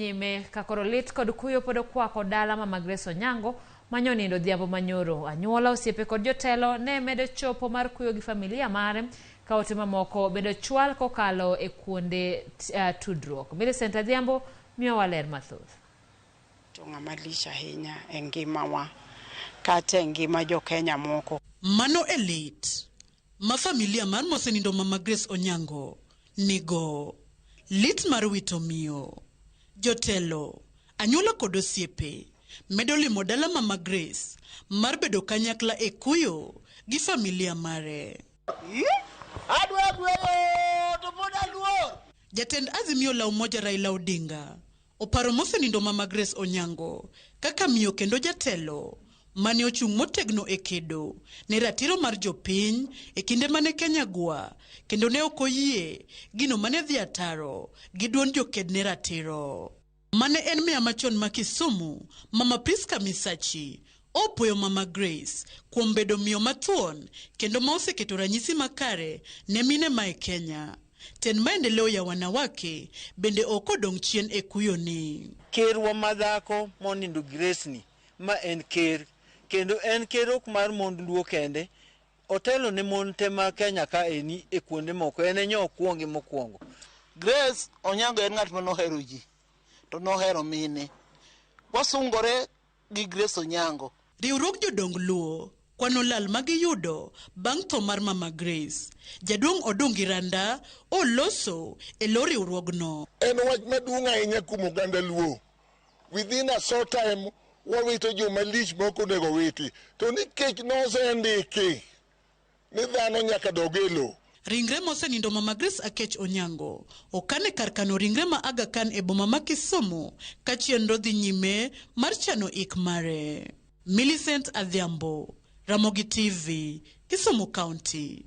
nyime ka koro lit kod kuyo pod okwako dala Mama Grace Onyango manyonindo odhiambo manyoro. Anyuola, osiepe kod jotelo ne medo chopo mar kuyo gi familia mare ka ote mamoko bende ochwal kokalo e kuonde tudruok. Millicent Adhiambo miyowa ler mathoth. To ng'ama lich ahinya e ngimawa kata e ngima jo Kenya moko. Mano e lit ma familia mar mosenindo Mama Grace Onyango nigo. Lit mar wito miyo. Jotelo, anyuola kod osiepe medo limo dala Mama Grace mar bedo kanyakla e kuyo gi familia mare. Adwa gweyo to pod aluor. Jatend Azimio la Umoja Raila Odinga oparo mosenindo Mama Grace Onyango kaka miyo kendo jatelo mane ochung' motegno e kedo ne ratiro mar jopiny e kinde mane Kenya gwa kendo ne ok oyie gino mane dhi ataro gi duond joked ne ratiro. Mane en meya machon ma Kisumu, Mama Priska Misachi, opuoyo Mama Grace kuom bedo miyo mathuon kendo ma oseketo ranyisi makare ne mine ma e Kenya. Tend maendeleo ya wanawake bende ok odong' chien e kuyoni. Kerwa madhako monindo Grace ni ma en ker kendo en ker ok mar mond Luo kende, otelo ne mon te ma Kenya ka eni e kuonde moko, en e nyo okuongi mokwongo. Grace Onyango en ng'at manohero ji to nohero mine. Wasungore gi Grace Onyango. Riwruog jodong Luo kwano lal ma giyudo bang' tho mar Mama Grace. Jaduong' Odungi Randa oloso e lo riwruogno. En wach maduong' ahinya kuom oganda Luo. Within a short time wawito joma lich ma ok onego witi. To nikech nosendiki ni dhano nyaka dog e lowo. Ringre mosenindo Mama Grace Akech Onyango okan e kar kano ringre ma Aga Khan e boma ma Kisumu ka chenro dhi nyime mar chano ik mare. Millicent Adhiambo, Ramogi TV, Kisumu County.